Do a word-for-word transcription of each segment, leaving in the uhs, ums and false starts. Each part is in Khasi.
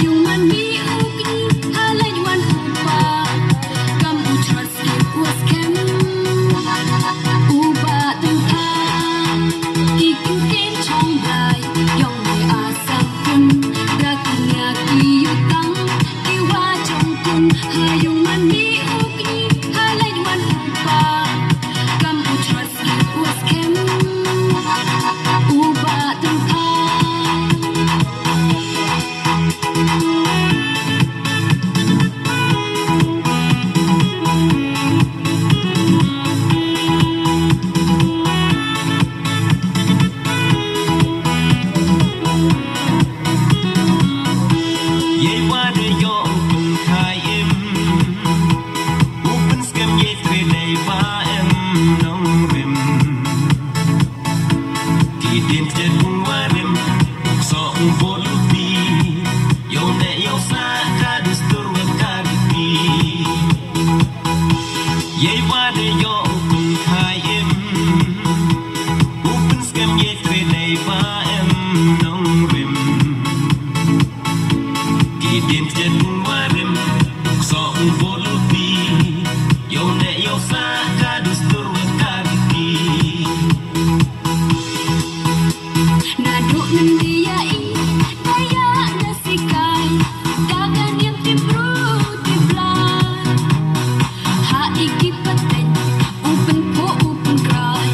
Yung man mi u kñi ha leit wan u pa, kam u chor skip u skhem. U ba tang tha ki kin kin chong dai, yong me a sam kun, da kin ya ki yu tang, ki wa chong kun. Ha yung man mi u kñi ha leit wan u pa, kam u chor skip u skhem. U ba tang tha. Yei wa de yo u pynkhai im, u pynskhem yei tre dei ba em nongrim. Ki dien jet u warim, u kso u boluti, yo ne yo sa ka dustur wa ka riti. Yei wa de yo u pynkhai im, u pynskhem yei tre dei ba em nongrim. Ki dien jet u warim, u kso u boluti, yo ne yo sa ka dustur wa ka riti. Naduh nang dia i, daya na sikai, da ka niam tip bru tip blai. Ha i ki pateng, u pynphuh u pynkrai,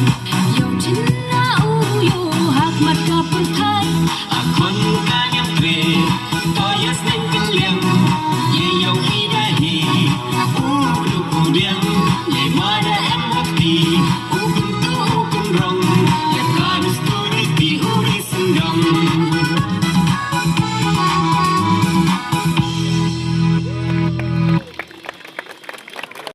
yow chin na u yow hak mat ka pyrthai. A khun ka niam tre, to yas neng kylliang, ye yow i da hi, u du u diang, ye ma da em hok ti, u pyntu u pynrong, ye ka dus tu di ti u ri sendong.